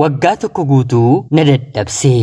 Waggaa tokko guutuu na dadhabse.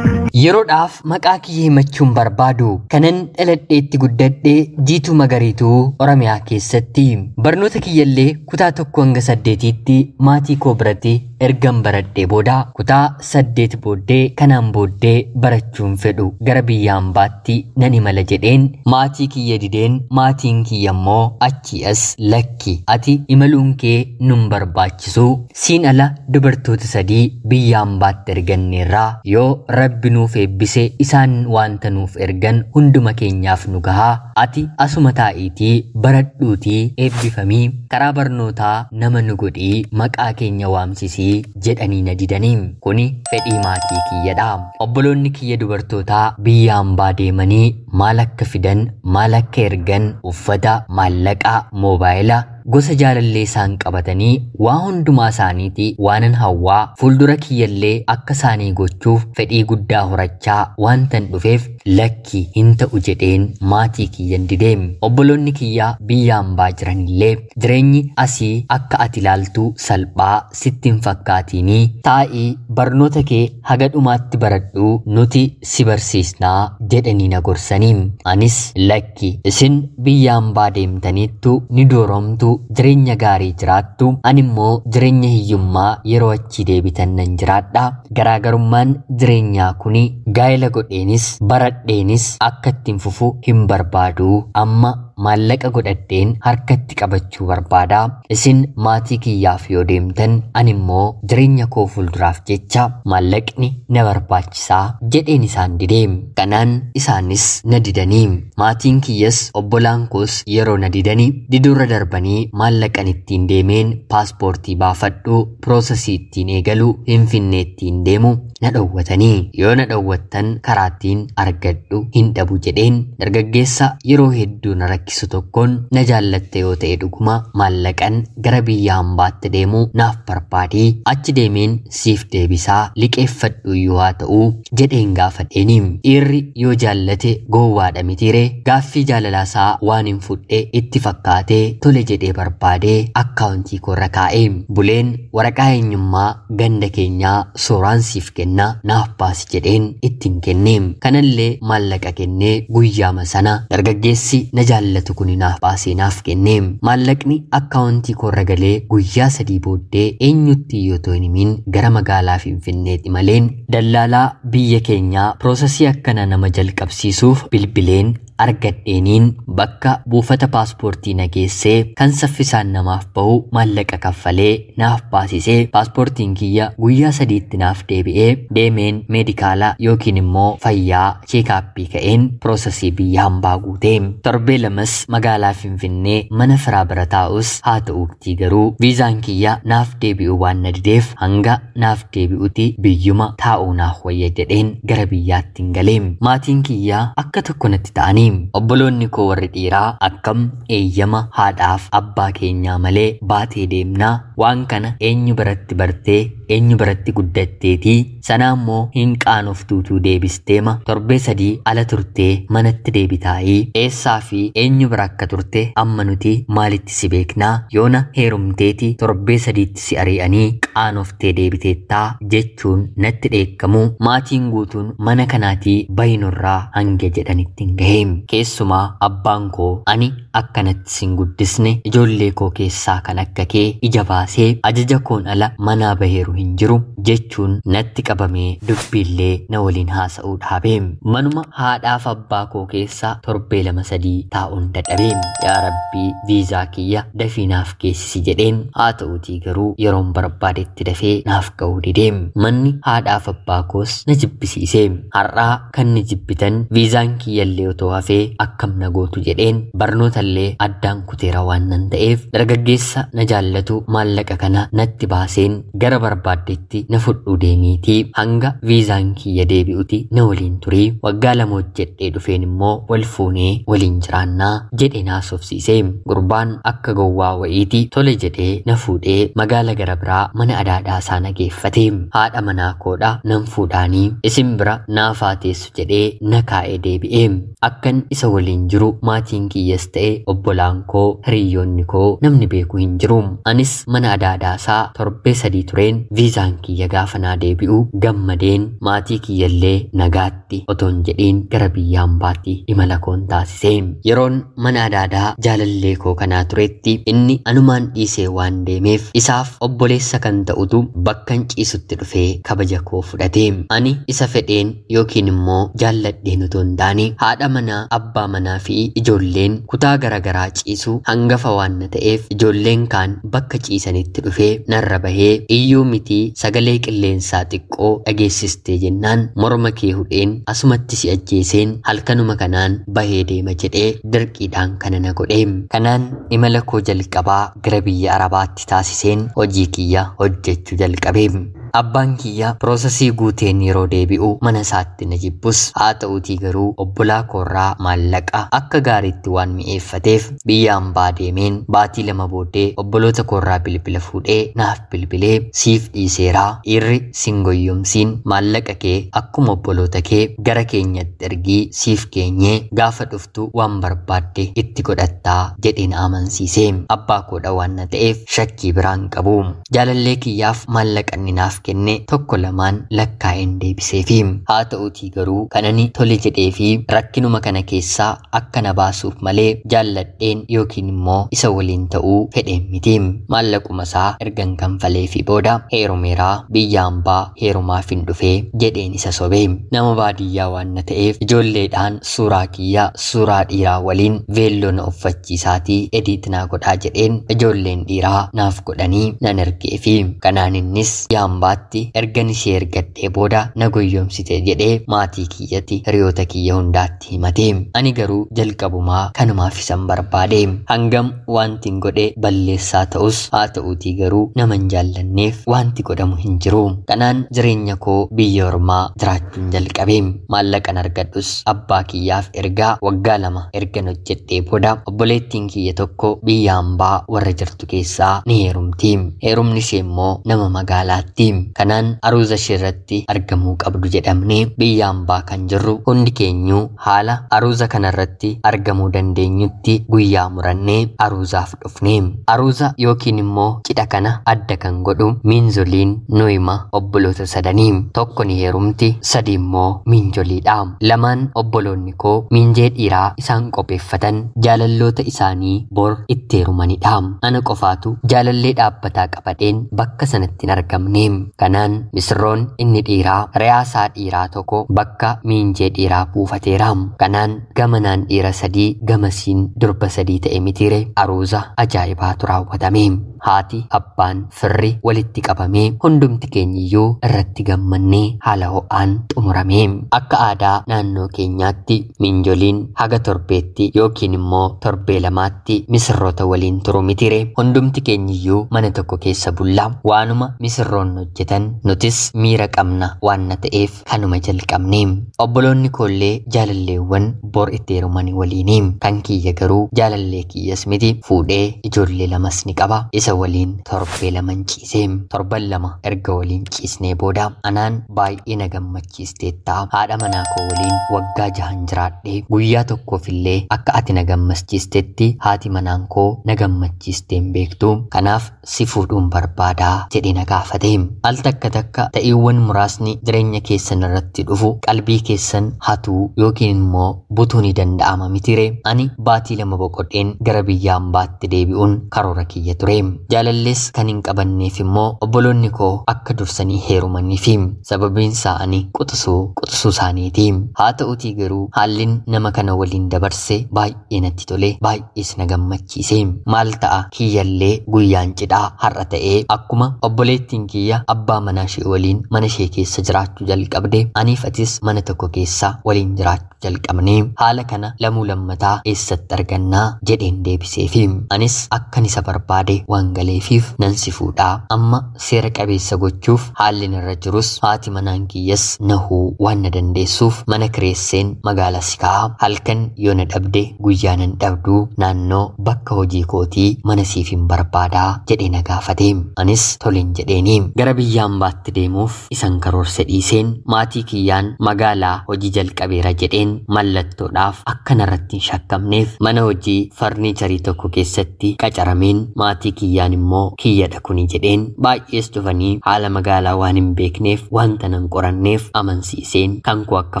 Yeroodhaaf maqaa kiyya himachuun barbaadu kanan dhaladheetti guddadhee Jiituu Magariituu Oromiyaa keessatti barnoota kiyyallee kutaa 1 hanga 8tti maatii koo biratti ergan baradhee booda kutaa 8 booddee kanaan booddee barachuun fedhu gara biyya hambaatti nan imala jedheen maatii kiyya dideen maatiin kiyya immoo achii as lakki ati imaluun kee nun barbaachisu siin ala dubartoota 3 biyya hambaatti erganneerraa yoo rabbi nuuf eebbise isaan wanta nuuf ergan hunduma keenyaaf nu gahaa ati asuma taa'iitii baradhuutii eebbifamii karaa barnootaa nama nu godhii maqaa keenya waamsisii jedhanii na didanii. Kuni fedhii maatii kiyyadha. Obboloonni kiyya dubartootaa biyya hambaa deemanii maal akka fidan, maal akka ergan, uffata, maallaqa, moobaayila gosa jaalallee isaan qabatanii waa hundumaa isaaniitii waanan hawwaa fuuldura kiyyallee akka isaanii gochuuf fedhii guddaa horachaa waantan dhufeef lakki hin ta'u jedheen maatii kiyyan dideem. Obboloonni kiyyaa biyya hambaa jiranillee jireenyi asii akka ati ilaaltu salphaa sitti hin fakkaatiinii taa'ii barnoota kee haga dhumaatti baradhuu nuti si barsiisnaa jedhanii na gorsanii. Anis lakki isin biyya hambaa deemtaniittu ni dooromtu, jireenya gaarii jiraattu, ani immoo jireenya hiyyummaa yeroo achii deebitan nan jiraadha. Garaagarummaan jireenyaa kuni gaa'ela godheenis baradheenis akka ittiin fufu hin barbaadu. Amma maallaqa godhadheen harkatti qabachuu barbaada. Isin maatii kiyyaaf yoo deemtan ani immoo jireenya koo fuulduraaf jecha maallaqni na barbaachisaa jedheen isaan didee. Kanaan isaanis na didanii. Maatiin kiyyas obbolaan koos yeroo na didanii didurra darbanii maallaqan ittiin deemeen paaspoortii baafadhu, piroosesii ittiin eegalu, Finfinnee ittiin deemu na dhowwatanii. Yoo na dhowwattan karaa ittiin argadhu hin dhabu jedheen dargaggeessa yeroo hedduu na rakkisu tokkoon na jaallatte yoo ta'e dhuguma maallaqan gara biyya hambaatti deemu naaf barbaadii achi deemeen siif deebisaa liqeeffadhu iyyuu haa ta'u jedheen gaafadheeni. Dhiirri yoo jaallate gowwaadha mitiiree gaaffii jaalalaasaa waan hin fudhe itti fakkaatee tole jedhee barbaadee akkaawuntii koorra kaa'e. Buleen waraqaa eenyummaa ganda keenyaa suuraan siif kenna naaf baasi jedheen ittiin kenne. Kanallee maallaqa kennee guyyaama sana dargaggeessi na jaallatu kun naaf baasee naaf kenne. Maallaqni akkaawuntii koorra galee guyyaa 3 booddee eenyutti yoo ta'u hin himin gara magaalaa Finfinneetti maleen dallaalaa biyya keenyaa piroosesii akkana nama jalqabsiisuuf bilbileen argadheeniin bakka buufata paaspoortii na geessee kan saffisaan namaaf bahu maallaqa kaffalee naaf baasisee paaspoortiin kiyya guyyaa 3tti naaf deebi'ee deemeen meedikaala yookiin immoo fayyaa cheekaappii ka'een piroosesii biyya hambaa guutee. Torbee 2 magaalaa Finfinnee mana firaa bira taa'us haa ta'uutii garuu viizaan kiyya naaf deebi'uu waan na dideef hanga naaf deebi'utti biyyuma taa'uu naaf wayya jedheen gara biyyaatti hin galee. Maatiin kiyya akka tokko natti ta'anii obboloonni koo warri dhiiraa akkam eeyyama haadhaaf abbaa keenyaa malee baatee deemnaa waan kana eenyu biratti bartee eenyu biratti guddatteetii sana immoo hin qaanoftuutuu deebisteema torbee 3 ala turtee manatti deebitaayii eessaa fi eenyu bira akka turte amma nuti maalitti si beeknaa yoona heerumteeti torbee 3tti si ari'anii qaanoftee deebiteettaa jechuun natti dheekkamu. Maatiin guutuun mana kanaatii bayinurraa hanga jedhanitti hin gahe. Keessumaa abbaan koo ani akkanatti sin guddisne ijoollee koo keessaa kan akka kee ija baasee ajaja koon ala manaa baheeru hin jiru jechuun natti qabamee dubbiillee na waliin haasa'uu dhaabe. Manuma haadhaaf abbaa koo keessaa torbee 2-3 taa'uun dadhabe. Yaa Rabbii viizaa kiyya dafii naaf geessisi jedheen haa ta'uutii garuu yeroon barbaadetti dafee naaf ga'uu didee. Manni haadhaaf abbaa koos na jibbisiise. Har'aa kan ni jibbitan viizaan kiyyallee otoo hafee akkam na gootu jedheen barnoota Barumsallee addaan kuteera waan nan ta'eef dargaggeessa na jaallatu maallaqa kana natti baaseen gara barbaaddetti na fudhuu deemiitii hanga viizaan kiyya deebi'uti na waliin turii waggaa 2 hojjedhee dhufeen immoo wal fuunee waliin jiraannaa jedhe naasofsiise. Gurbaan akka gowwaa wayiiti tole jedhee na fuudhee magaala gara biraa mana adaadhaa isaa na geeffate. Haadha manaa koodha nan fuudhaanii isin bira naafaa teessu jedhee na kaa'ee deebi'e. Akkan isa waliin jiru maatiin kiyyas ta'e obbolaan koo hiriyoonni koo namni beeku hin jiru. Anis mana adaadhaa isaa torbee 3 tureen viizaan kiyya gaafa naa deebi'u gammadeen maatii kiyyallee nagaatti otoon jedhiin gara biyya hambaatti imala koon taasise. Yeroon mana adaadaa jaalallee koo kanaa turetti inni anumaan dhiisee waan deemeef isaaf obboleessa kan ta'utu bakkan ciisutti dhufee kabaja koo fudhate. Ani isa fedheen yookiin immoo jaalladheen otoo hin taane haadha manaa, abbaa manaa fi ijoolleen kutaa garaagaraa ciisu hangafa waan na ta'eef ijoolleen kaan bakka ciisanitti dhufee narra bahee iyyuu mitii sagalee qilleensaa xiqqoo dhageessistee jennaan morma kee hudheen asumatti si ajjeeseen halkanuma kanaan bahee deema jedhee dirqiidhaan kana na godhe. Kanaan imala koo jalqabaa gara biyya Arabaatti taasiseen hojii kiyya hojjechuu jalqabe. Abbaan kiyya piroosesii guuteen yeroo deebi'u mana isaatti na jibbus haa ta'uutii garuu obbolaa koorraa maallaqa akka gaariitti waan mi'eeffateef biyya hambaa deemeen baatii 2 booddee obboloota koorraa bilbila fuudhee naaf bilbilee siif dhiiseeraa dhiirri sin goyyomsiin maallaqa kee akkuma obboloota kee gara keenyatti ergii siif keenyee gaafa dhuftu waan barbaadde itti godhattaa jedhee na amansiise. Abbaa koodha waan na ta'eef shakkii biraan qabu. Jaalallee kiyyaaf maallaqa inni naaf kenne 1 2 lakkaa'een deebiseefi. Haa ta'uutii garuu kan ani tole jedhee fi rakkinuma kana keessaa akka na baasuuf malee jaalladheen yookiin immoo isa waliin ta'uu fedheen miti. Maallaquma isaa ergan kanfaleefi booda heerumeeraa biyya hambaa heerumaaf hin dhufee jedheen isa sobe. Nama baadiyyaa waan na ta'eef ijoolleedhaan suuraa kiyya suuraa dhiiraa waliin veelloo na uffachiisaatii ediit naa godhaa jedheen ijoolleen dhiiraa naaf godhanii nan ergeefi. Kanaan innis biyya hambaatti ergan ishee ergadhee booda na goyyomsite jedhee maatii kiyyatti hiriyoota kiyya hundaatti himate. Ani garuu jalqabumaa kanumaaf isan barbaade. Hangam wanti hin godhe balleessaa ta'us haa ta'uutii garuu nama hin jaallanneef wanti godhamu hin jiru. Kanaan jireenya koo biyya ormaa jiraachuun jalqabe. Maallaqan argadhus abbaa kiyyaaf ergaa waggaa 2 ergan hojjedhee booda obboleettiin kiyya tokko biyya hambaa warra jirtu keessaa ni heerumti. Heerumni ishee immoo nama magaalaatti. Kanaan aruuza ishee irratti argamuu qabdu jedhamnee biyya hambaa kan jirru hundi keenyuu haala aruuza kanarratti argamuu dandeenyutti guyyaa murannee aruuzaaf dhufne. Aruuza yookiin immoo cidha kana adda kan godhu miinzoliin nuyima obboloota sadanii. Tokko ni heerumti, 3 immoo miinjoliidha. 2 obboloonni koo miinjee dhiiraa isaan qopheeffatan jaalalloota isaanii bor itti heerumanidha. Ana qofaatu jaalallee dhaabbataa qabadheen bakka sanatti hin argamne. Kanaan misirroon inni dhiiraa re'aasaa dhiiraa tokko bakka miinjee dhiiraa buufateera. Kanaan gamanaan dhiira 3 gamasiin durba 3 ta'e mitiire aruuza ajaa'ibaatu raawwatame. Haati, abbaan, firri walitti qabamee hundumti keenyiyyuu irratti gammannee haala ho'aan xumurame. Akka aadaa naannoo keenyaatti miinjoliin haga torbeetti yookiin immoo torbee 2tti misirroota waliin turu mitiire. Hundumti keenyiyyuu mana tokko keessa bulla. Waanuma misirroon hojjetan nutis miira qabna waan na ta'eef kanuma jalqabne. Obboloonni koollee jaalalleewwan bor itti heerumanii waliini. Kan kiyya garuu jaalallee kiyyas miti fuudhee ijoollee 2 ni qaba. Isa waliin torbee 2 ciise. Torban 2 erga waliin ciisnee booda anaan baay'ee na gammachiisteetta. Haadha manaa koo waliin waggaa 6 jiraadhee guyyaa tokkoofillee akka ati na gammachiistetti haati manaan koo na gammachiisteen beektu. Kanaaf si fuudhuun barbaadaa jedhee na gaafate. Al takka takka ta'iiwwan muraasni jireenya keessan irratti dhufu qalbii keessan hatuu yookiin immoo butuu ni danda'ama mitire. Ani baatii 2 boqodheen gara biyya hambaatti deebi'uun karoora kiyya ture. Jaalallees kan hin qabanneef immoo obboloonni koo akka dursanii heerumaniifi sababiin isaa ani quxisuu isaaniiti. Haa ta'uutii garuu haalli nama kana waliin dabarse baay'ee natti tole, baay'ees na gammachiise. Maal ta'a kiyyallee guyyaan cidhaa har'a ta'ee akkuma obboleettiin kiyya abbaa manaa ishee waliin mana ishee keessa jiraachuu jalqabde aniif atis mana tokko keessa waliin jiraachuu jalqabne. Haala kana lamuu lammataa eessatti argannaa jedheen deebiseefi. Anis akkan isa barbaade waan galeefiif nan si fuudhaa. Amma seera qabeessa gochuuf haalli narra jirus haati manaan kiyyas nahuu waan na dandeessuuf mana kireesseen magaala si kaa'a. Halkan yoo na dhabde guyyaa nan dhabduu naannoo bakka hojii kootii mana siif hin barbaadaa jedhee na gaafate. Anis tolen jedheeni. Gara biyya hambaatti deemuuf isan karoorse dhiiseen maatii kiyyaan magaalaa hojii jalqabeera jedheen mallattoodhaaf akka narratti hin shakkamneef mana hojii farniicharii tokko keessatti qacarameen maatii kiyyaan immoo kiyyadha kuni jedheen baay'ees dhufanii haala magaalaa waan hin beekneef wanta nan qoranneef amansiiseen kan koo akka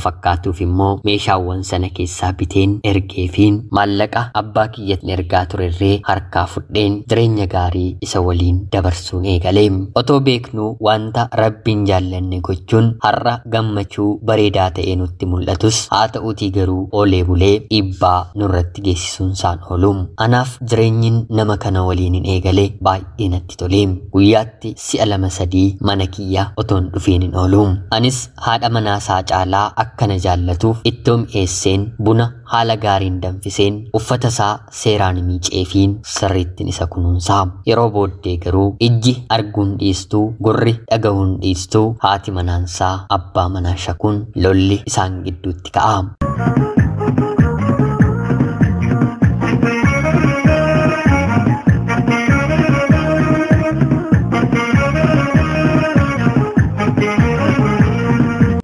fakkaatuuf immoo meeshaawwan sana keessaa biteen ergeefiin maallaqa abbaa kiyyatti ergaa turerree harkaa fudheen jireenya gaarii isa waliin dabarsuun eegale. Otoo beeknuu wanta Rabbiin jaallanne gochuun har'a gammachuu bareedaa ta'ee nutti mul'atus haa ta'uutii garuu oolee bulee dhiibbaa nurratti geessisuun isaan oolu. Anaaf jireenyin nama kana waliin hin eegale baay'ee natti tole. Guyyaatti si'a 2-3 mana kiyya otoon dhufiin hin oolu. Anis haadha manaa isaa caalaa akkana jaallatuuf ittoo mi'eesseen buna haala gaariin danfiseen uffata isaa seeraan miiceefiin sirriittiin isa kunuunsaa. Yeroo booddee garuu ijji arguun dhiistuu gurri dhagahuun dhiistuu haati manaansaa abbaa manaa shakuun lolli isaan gidduutti ka'a.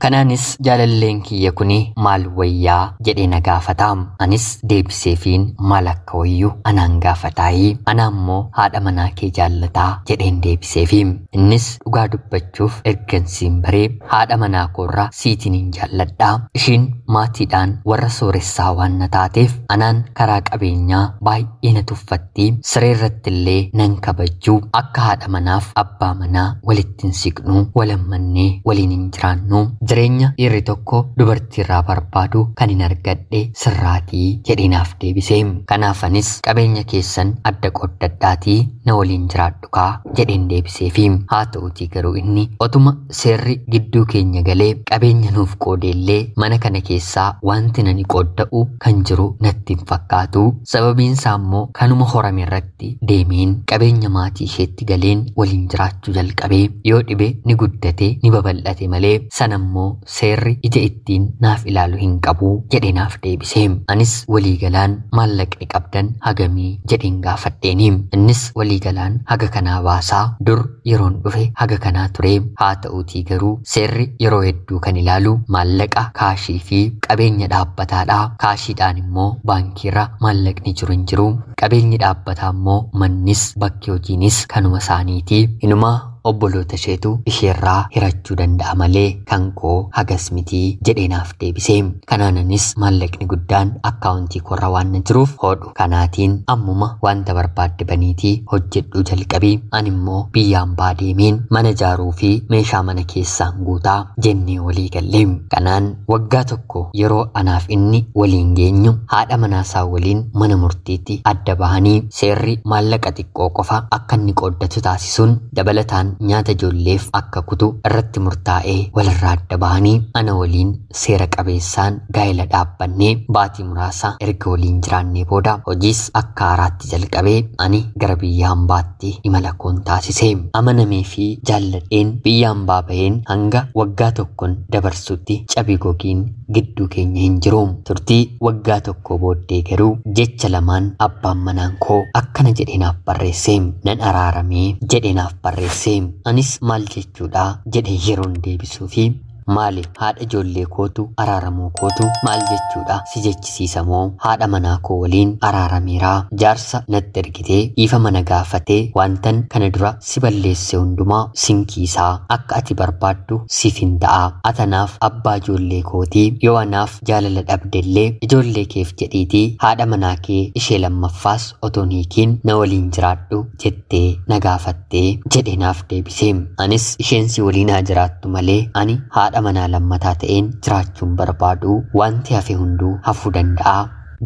Kanaanis jaalalleen kiyya kuni maal wayyaa jedhee na gaafata. Anis deebiseefiin maal akka wayyu anaan gaafataayii ana immoo haadha manaa kee jaallataa jedheen deebiseefi. Innis dhugaa dubbachuuf ergansiin baree haadha manaa koorraa siitiin hin jaalladhaa. Ishiin maatiidhaan warra sooressaa waan na taateef anaan karaa qabeenyaa baay'ee na tuffatti. Siree irratti illee nan kabajjuu akka haadha manaaf abbaa manaa walitti hin siqnu walammannee waliin hin jiraannu. Jireenya dhiirri tokko dubartiirraa barbaadu kan hin argadhe sirraatii jedhee naaf deebise. Kanaaf anis qabeenya keessan adda qooddadhaatii na waliin jiraadhu kaa jedheen deebiseefi. Haa ta'uutii garuu inni otuma seerri gidduu keenya galee qabeenya nuuf qoodeellee mana kana keessaa wanti nani qoodda'u kan jiru natti hin fakkaatu. Sababiin isaa immoo kanuma horame irratti deemeen qabeenya maatii isheetti galeen waliin jiraachuu jalqabee yoo dhibe ni guddate ni babal'ate malee sana immoo seerri ija ittiin naaf ilaalu hin qabu jedhee naaf deebise. Anis waliigalaan maallaqni qabdan hagamii jedheen gaafadheeni. Innis waliigalaan haga kanaa baasaa dur yeroon dhufe haga kanaa ture. Haa ta'uutii garuu seerri yeroo hedduu kan ilaalu maallaqa kaashii fi qabeenya dhaabbataadha. Kaashiidhaan immoo baankiirra maallaqni jiru hin jiru. Qabeenyi dhaabbataa immoo mannis bakki hojiinis kanuma isaaniiti. Inumaa obboloota isheetu isheerraa hirachuu danda'a malee kan koo hagas mitii jedhee naaf deebise. Kanaanis maallaqni guddaan akkaawuntii koorra waan na jiruuf hodhu. Kanaatiin ammuma wanta barbaadde baniitii hojjedhuu jalqabii ani immoo biyyaan baa deemeen mana ijaaruu fi meeshaa mana keessaan guutaa jennee walii galle. Kanaan waggaa tokko yeroo anaaf inni waliin geenyu haadha manaasaa waliin mana murtiitti adda bahanii seerri maallaqa xiqqoo qofa akka inni qooddatu taasisuun dabalataan nyaata ijoolleef akka kutu irratti murtaa'ee walirraa adda bahanii ana waliin seera qabeessaan gaa'ela dhaabbannee baatii muraasa erga waliin jiraannee booda hojiis akka haaraatti jalqabee ani gara biyya hambaatti imala koon taasise. Amanamee fi jaalladheen biyya hambaa baheen hanga waggaa tokkoon dabarsutti cabii gogiin gidduu keenya hin jiru. Turtii waggaa tokko booddee garuu jecha lamaan abbaan manaan koo akkana jedhee naaf barreesse. Nan araaramee jedhee naaf barreesse. Anis maal jechuudha jedhee yeroon deebisuu fi maali haadha ijoollee kootu araaramuu kootu maal jechuudha si jechisiisa moo haadha manaa koo waliin araarameeraa jaarsa natti ergitee dhiifa mana gaafatee wantan kana dura si balleesse hundumaa sinkiisaa akka ati barbaaddu siif hin ta'a atanaaf abbaa ijoollee kootii yoo anaaf jaalala dhabdellee ijoollee keef jedhiitii haadha manaa kee ishee lammaffaas otoo hiikiin na waliin jiraadhu jettee na gaafattee jedhee naaf deebise. Anis isheen si waliin haa jiraattu malee ani haadha manaa lammataa ta'een jiraachuun barbaadu wanti hafe hunduu hafuu danda'a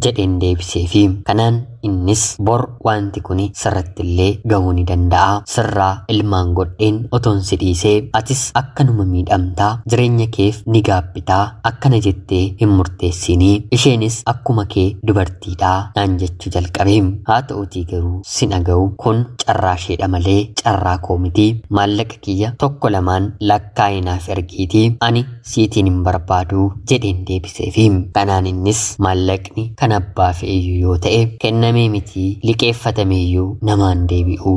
jedheen deebiseefi. Kanaan Innis bor wanti kuni sirratti illee gahuu ni danda'a. Sirraa ilmaan godheen otoon si dhiisee atis akkanuma miidhamtaa, jireenya keef ni gaabbitaa, akkana jettee hin murteessinii, isheenis akkuma kee dubartiidhaa naan jechuu jalqabe. Haa ta'uutii garuu sin dhaga'u, kun carraa isheedha malee carraa koo miti. Maallaqa kiyya tokko lamaan lakkaa'inaaf ergiitii ani siitiin hin barbaadu jedheen deebiseefi. Kanaan innis maallaqni kan abbaa fe'iyyuu yoo ta'e kennamee miti, liqeeffatameeyyuu namaan deebi'u.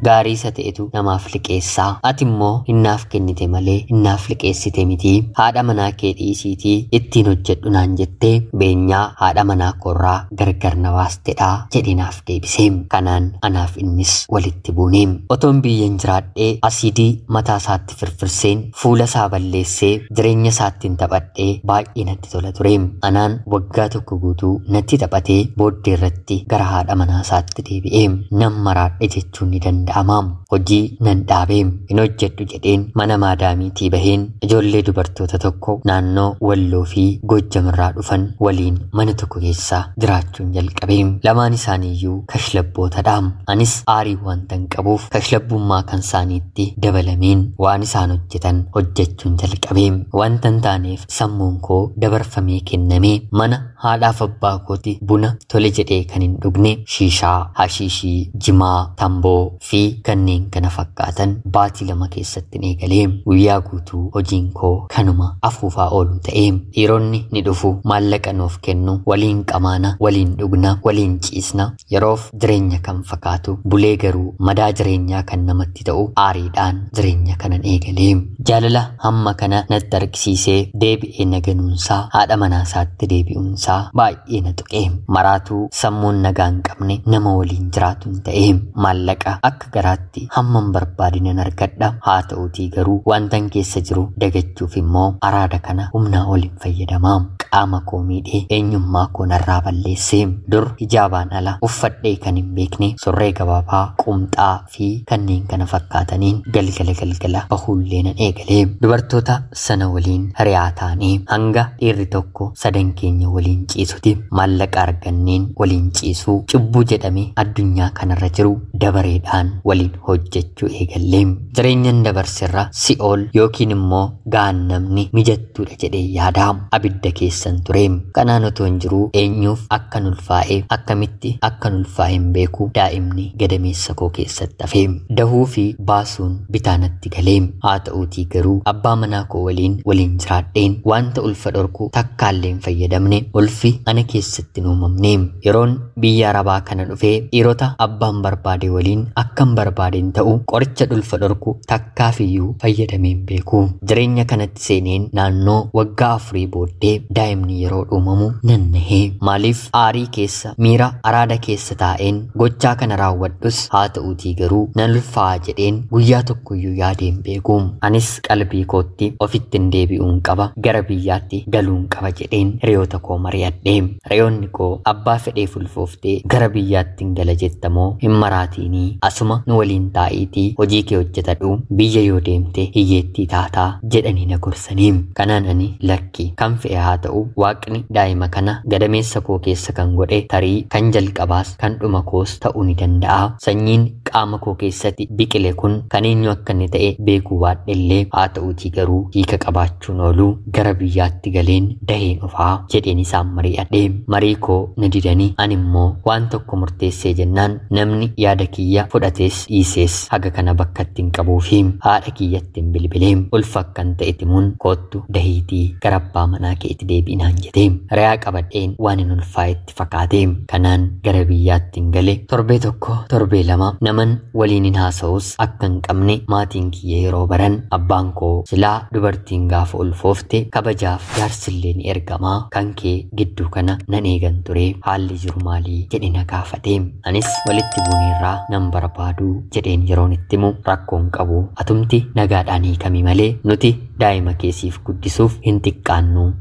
Gaarii isa ta'etu namaaf liqeessaa, ati immoo hinnaaf kennite malee hinnaaf liqeessite miti. Haadha manaa kee dhiisiitii ittiin hojjedhu naan jettee beenyaa haadha manaa koorraa gargar na baastedha jedhee naaf deebise. Kanaan anaaf innis walitti buune. Otoon biyyan jiraadhee asiidii mataa isaatti firfirseen fuula isaa balleessee jireenya isaattiin taphadhee baay'ee natti tola ture. Anaan waggaa tokko guutuu natti taphatee booddee irratti gara haadha manaa isaatti deebi'e. Nan maraadhe jechuun ni danda'a. Hojii nan dhaabee hin hojjedhu jedheen mana maadaamiitii baheen ijoollee dubartoota tokko naannoo Walloo fi Goojjamirraa dhufan waliin mana tokko keessa jiraachuun jalqabe. Lamaan isaaniiyyuu kashlabbootadha. Anis aarii waantan qabuuf kashlabbummaa kan isaaniitti dabalameen waan isaan hojjetan hojjechuun jalqabe. Wanta hin taaneef sammuun koo dabarfamee kennamee mana haadhaaf abbaa kooti buna tole jedhee kan hin dhugne shiishaa, hashiishii, jimaa, tamboo fi kanneen kana fakkaatan baatii 2 keessatti eegalee. Guyyaa guutuu hojiin koo kanuma afuufaa oolu ta'e. Dhiironni ni dhufu, maallaqa nuuf kennu, waliin qamaana, waliin dhugna, waliin ciisna. Yeroof jireenya kan fakkaatu bulee garuu madaa jireenyaa kan namatti ta'u aariidhaan jireenya kanan eegalee. Jaalala hamma kana natti argisiisee deebi'ee naganuunsaa haadha manaa isaatti deebi'uunsaa baay'ee na tuqe. Maraatuu sammuun nagaa hin qabne nama waliin jiraatu hin ta'e. Maallaqa akka garaatti hammam barbaadinan argadha. Haa ta'uutii garuu wantan keessa jiru dagachuuf immoo araada kana humnaa oliin fayyadamaa. Qaama koo miidhee eenyummaa koo narraa balleesse. Dur hijaabaan ala uffadhee kan hin beekne surree gabaabaa, qumxaa fi kanneen kana fakkaataniin galgala galgala bahuullee nan eegale. Dubartoota sana waliin hiriyaa taanee hanga dhiirri tokko sadan keenya waliin ciisuti maallaqa arganneen waliin ciisuu cubbuu jedhame addunyaa kanarra jiru dabareedhaan waliin hojjechuu eegalle. Jireenyan dabarsirra si'ool yookiin immoo gaannamni mijattuudha jedhee yaada. Abidda keessan ture. Kanaan otoo hin jiruu eenyuuf akkan ulfaa'e, akkamitti akkan ulfaa'e hin beeku. Daa'imni gadameessa koo keessatti hafe. Dahuu fi baasuun bitaa natti galee. Haa ta'uutii garuu abbaa manaa koo waliin jiraadheen wanta ulfa dhorku takkaallee hin fayyadamne. Ulfi ana keessatti hin uumamne. Yeroon biyya Arabaa kana dhufee dhiirota abbaan barbaade waliin akkan barbaadeen ta'u qoricha ulfa dhorku takkaafiyyuu fayyadamee hin beeku. Jireenya kanatti seeneen naannoo waggaa 4 booddee daa'imni yeroo uumamu nan nahee. Maaliif aarii keessa miira araada keessa taa'een gochaa kana raawwadhus haa ta'uutii garuu nan ulfaa'a jedheen guyyaa tokkoyyuu yaadee hin beeku. Anis qalbii kootti ofitti hin deebi'uun qaba, gara biyyaatti galuun qaba jedheen hiriyoota koo mari'adhe. Hiriyoonni koo abbaa fedhee fulfooftee gara biyyaatti hin gala jettamoo hin maraatiinii asuma nu waliin taa'iitii hojii kee hojjetadhu, biyya yoo deemte hiyyeettii taataa jedhanii na gorsanii. Kanaan ani lakki kan fe'e haa ta'u waaqni daa'ima kana gadameessa koo keessa kan godhe tarii kan jalqabaas kan dhuma koos ta'uu ni danda'a. Sanyiin qaama koo keessatti biqile kun kan eenyu akka inni ta'e beekuu baadhellee haa ta'uutii garuu hiika qabaachuun oolu gara biyyaatti galeen daheen dhufaa jedheen isaan mari'adhe. Marii koo na didanii ani immoo waan tokko murteessee jennaan namni yaada kiyya fudhatees dhiisees haga kana bakka ittiin qabuu fi haadha kiyyatti hin bilbilee. Ulfa akkan ta'e timuun koottu dahiitii gara abbaa manaa keetti deebi'inaan jedhee. Re'aa qabadheen waan hin ulfaa'etti fakkaate. Kanaan gara biyyaatti hin gale. Torbee 1 torbee 2 naman waliin hin haasa'us akka hin qabne maatiin kiyya yeroo baran abbaan koo silaa dubartiin gaafa ulfoofte kabajaaf jaarsillee ni ergamaa kan kee gidduu kana nan eegan ture, haalli jiru maalii jedhe na gaafate. Anis walitti buuneerraa nan barbaadu jedheen yeroon itti himu rakkoon qabu, atumti nagaadhaan hiikami malee nuti daa'ima keessiif guddisuuf hin xiqqaannu.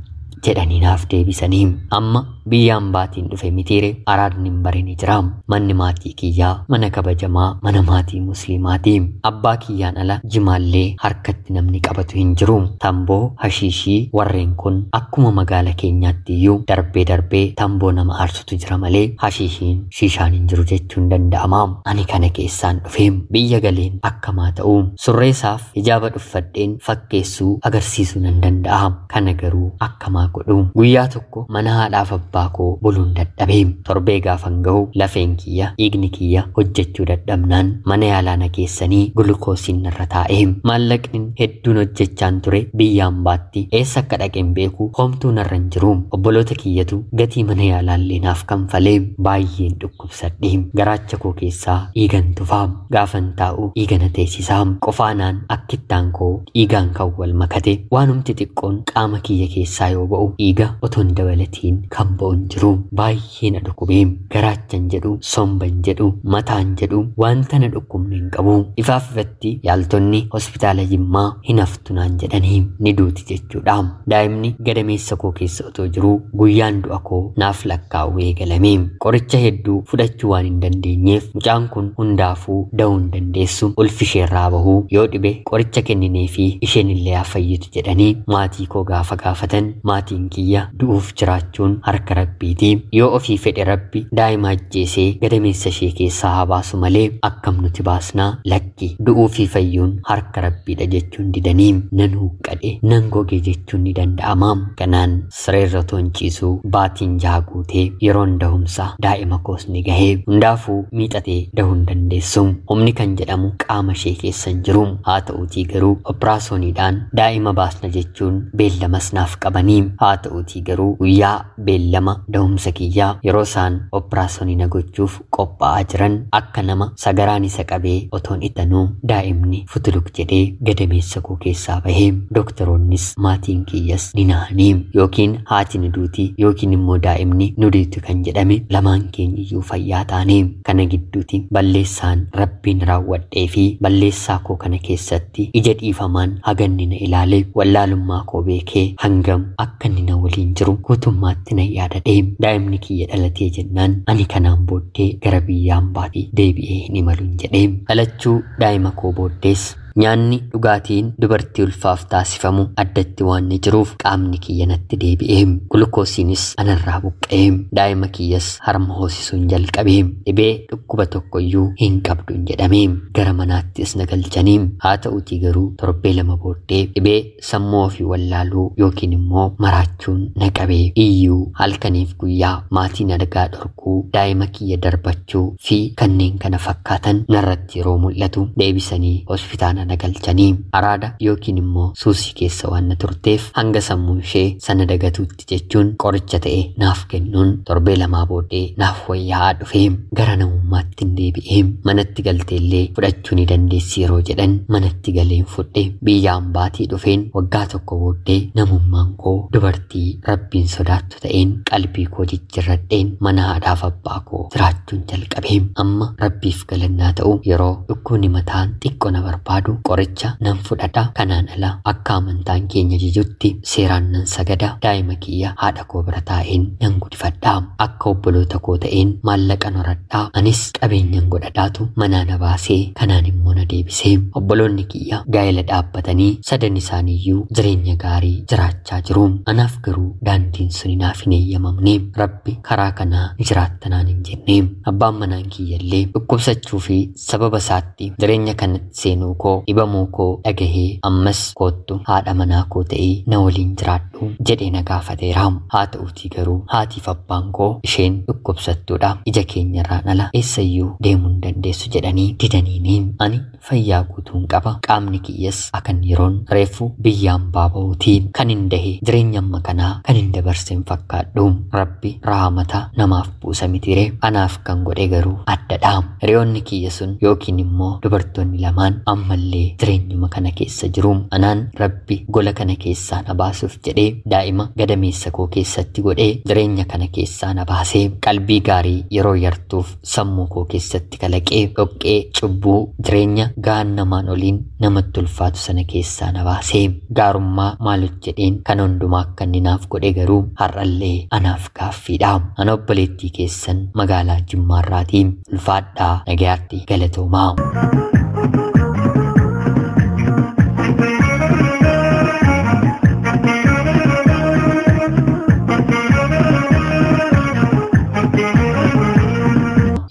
jedhanii naaf deebisanii. Amma biyyaan baatiin dhufe mitiire araadni hin barine jira. Manni maatii kiyyaa mana kabajamaa mana maatii musliimaati. Abbaa kiyyaan ala jimaallee harkatti namni qabatu hin jiru. Tamboo, hashiishii warreen kun akkuma magaala keenyaatti iyyuu darbee darbee tamboo nama aarsutu jira malee hashiishiin shiishaan hin jiru jechuun danda'ama. Ani kana keessaan dhufe biyya galeen akkamaa ta'u surreesaaf hijaaba dhuffadheen fakkeessuu agarsiisuu nan danda'a. Kana garuu akkamaa godhu. Guyyaa tokko mana haadhaaf abbaa koo buluun dadhabe. Torbee gaafan gahu lafeen kiyya dhiigni kiyya hojjechuu dadhabnaan mana yaalaa na geessanii gulukoosiin narra taa'e. Maallaqni hedduun hojjechaan ture biyyaan baatti eessa akka dhaqeen beeku homtuu narra hin jiru. Obboloota kiyyatu gatii mana yaalaallee naaf kanfalee baay'een dhukkubsadhe. Garaacha koo keessaa dhiigan tufaa. Gaafan taa'u dhiiga na teessisaa. Qofaanaan akkittaan koo dhiigaan kan wal makate waanumti xiqqoon qaama kiyya keessaa yoo ba'u dhiiga otoo hin dabalatiin kan ba'u hin jiru. Baay'ee na dhukkube. Garaachan jedhu, somban jedhu, mataan jedhu wanta na dhukkubne hin qabu. Ifaaf ifatti yaaltonni hospitaala Jimmaa hin haftu naan jedhanii ni duuti jechuudha. Daa'imni gadameessa koo keessa otoo jiruu guyyaan du'a koo naaf lakkaa'uu eegalame. Qoricha hedduu fudhachuu waan hin dandeenyeef mucaan kun hundaafuu da'uu hin dandeessu. Ulfi isheerraa bahuu yoo dhibe qoricha kenninee fi isheen illee haa fayyitu jedhanii maatii koo gaafa gaafatan maatiin kiyya du'uuf jiraachuun harka rabbiiti. Yoo ofii fedhe rabbi daa'ima ajjeesee gadameessa ishee keessaa haa baasu malee akkam nuti baasnaa lakki du'uu fi fayyuun harka rabbiidha jechuun didanii nan huqqadhe nan goge jechuun ni danda'ama. Kanaan sireerra otoo hin ciisuu baatiin jaha guutee yeroon dahumsa daa'ima koos ni gahee. Hundaafuu miixatee dahuu hin dandeessu. Humni kan jedhamu qaama ishee keessa hin jiru. Haa ta'uutii garuu operaasoniidhaan daa'ima baasna jechuun beellamas naaf qabanii. Haa ta'uutii garuu guyyaa beellama dahumsa kiyyaa yeroo isaan operaasonii na gochuuf qophaa'aa jiran akka nama sagaraan isa qabee otoon ittanuu daa'imni futuluk jedhee gadameessa koo keessaa bahee. Doktoroonnis maatiin kiyyas ni nahanii yookiin haati ni duuti yookiin immoo daa'imni nu duuti kan jedhame lamaan keenya iyyuu fayyaa taane. Kana gidduuti balleessaan rabbiin raawwadhee fi balleessaa koo kana keessatti ija dhiifamaan haganni na ilaale wallaalummaa koo beekee hangam akka inni na waliin jiru guutummaatti na yaadadhe. Daa'imni kiyya dhalatee jennaan ani kanaan booddee gara biyyaan baatee deebi'ee hin imaluun jedhee. Dhalachuu daa'ima koo booddees nyaanni dhugaatiin dubartii ulfaaf taasifamu addatti waan ni jiruuf qaamni kiyya natti deebi'ee. Gulukoosiinis anarraa buqqa'ee. Daa'ima kiyyas harma hoosisuun jalqabee. Dhibee dhukkuba tokkoyyuu hin qabduun jedhamee. Gara manaattis na galchanii. Haa ta'uutii garuu torbee lama booddee dhibee sammuu ofii wallaaluu yookiin immoo maraachuun na qabee. Iyyuu halkaniif guyyaa maatiin argaa dhorkuu, daa'ima kiyya darbachuu fi kanneen kana fakkaatan narratti yeroo mul'atu deebisanii hospitaala na galchanii. Araada yookiin immoo suusii keessa waan na turteef hanga sammuun ishee sana dagatuutti jechuun qoricha ta'e naaf kennuun torbee lamaa booddee naaf wayyaa'aa dhufee gara namummaatti hin deebi'ee. Manatti galteellee fudhachuu ni dandeessi yeroo jedhan manatti galeen fudhe. Biyyaan baatii dhufeen waggaa tokko booddee namummaan koo dubartii rabbiin sodaattu ta'een qalbii koo jijjiirradheen mana haadhaaf abbaa koo jiraachuun jalqabee. Amma rabbiif galannaa ta'u yeroo dhukkubni mataan xiqqoo na barbaadu qoricha nan fudhadha. Kanaan ala akka amantaan keenya jijutti seeraan nan sagada. Daa'ima kiyya haadha koo bira taa'een nan guddifadha. Akka obboloota koo ta'een maallaqa horadhaa. Anis qabeenyan godhadhaatu manaa na baasee kanaan immoo na deebisee. Obboloonni kiyya gaa'ela dhaabbatanii sadan isaaniiyyuu jireenya gaarii jiraachaa jiru. Anaaf garuu daandiin suni naaf hin eeyyamamne. Rabbi karaa kanaa ni jiraattanaan hin jenne. Abbaan manaan kiyyallee dhukkubsachuu fi sababa isaatti jireenya kanatti seenuu koo dhibamuu koo dhagahee ammas koottu haadha manaa koo ta'ee na waliin jiraadhu jedhee na gaafateera. Haa ta'uutii garuu haatiif abbaan koo isheen dhukkubsattuudha, ija keenyarraan ala eessayyuu deemuu hin dandeessu jedhanii didaniini. Ani fayyaa guutuun qaba, qaamni kiyyas akan yeroon reefu biyyaan baaba'uuti kan hin dahe jireenya amma kanaa kan hin dabarsen fakkaadhu. Rabbi raamata namaaf buusa mitiire, anaaf kan godhe garuu addadha. Hiriyoonni kiyya sun yookiin immoo dubartoonni lamaan ammallee jireenyuma kana keessa jiru. Anaan Rabbi gola kana keessaa na baasuuf jedhee daa'ima gadameessa koo keessatti godhee jireenya kana keessaa na baasee qalbii gaarii yeroo yartuuf sammuu koo keessatti kalaqee dhoqqee cubbuu jireenya gaannamaan oliin namatti ulfaatu sana keessaa na baasee gaarummaa maal hojjedheen kan hundumaa akka inni naaf godhe garuu jedhu har'allee anaaf gaaffiidha. Ana obboleettii keessan magaalaa Jimmaarraatii. Ulfaadhaa, nagayaatti, galatoomaa.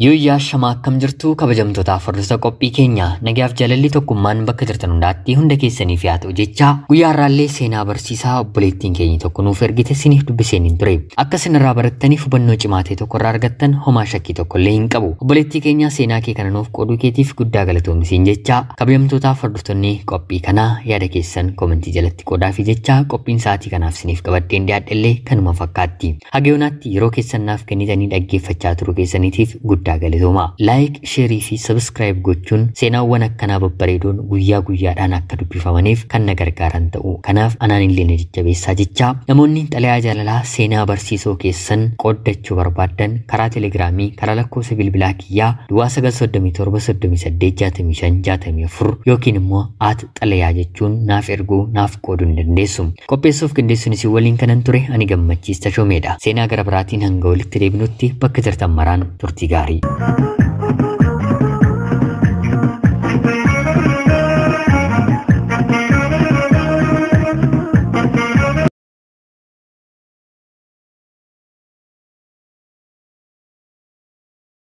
Yuuyyaa shamaa akkam jirtu kabajamtootaaf hordoftoota qophii keenya, nagayaaf jaalalli tokkummaan bakka jirtan hundaatti hunda keessaniif yaa ta'u jecha, guyyaa har'aallee seenaa barsiisaa obboleettiin keenya tokko nuuf ergite isiniif dubbiseen hin ture. Akka isinirraa barattaniif hubannoo cimaa ta'e tokko irraa argattan homaa shakkii tokko illee hin qabu. Obboleettii keenya, seenaa kee kana nuuf qooduu keetiif guddaa galatoomi jecha, kabajamtootaaf hordoftoonni qophii kanaa yaada keessan koomentii jalatti qoodaa fi jecha, qophiin sa'aatii kanaaf isiniif qabadheen dhiyaadhe kanuma fakkaatti. Haga yoonaatti yeroo keessan naaf kennitanii dhaggeeffachaa turuu keessaniitiif guddaa galatooma. Like, share fi subscribe gochuun seenaawwan akkanaa babbareedoon guyyaa guyyaadhaan akka dubbifamaniif kan na gargaaran ta'u. Kanaaf anaan illee na jajjabeessaa jecha, namoonni xalayaa jaalalaa seenaa barsiisoo keessan qooddachuu barbaaddan karaa telegiraamii, karaa lakkoofsa bilbilaa kiyyaa duwwaa 937 38 65 64 yookiin immoo @xalayaa jechuun naaf erguu, naaf qooduu ni dandeessu. Qopheessuuf qindeessuun isin waliin kanan ture ani Gammachiis Tashoomeedha. Seenaa gara biraatiin hanga walitti deebinutti bakka jirtan maraan turtii gaarii.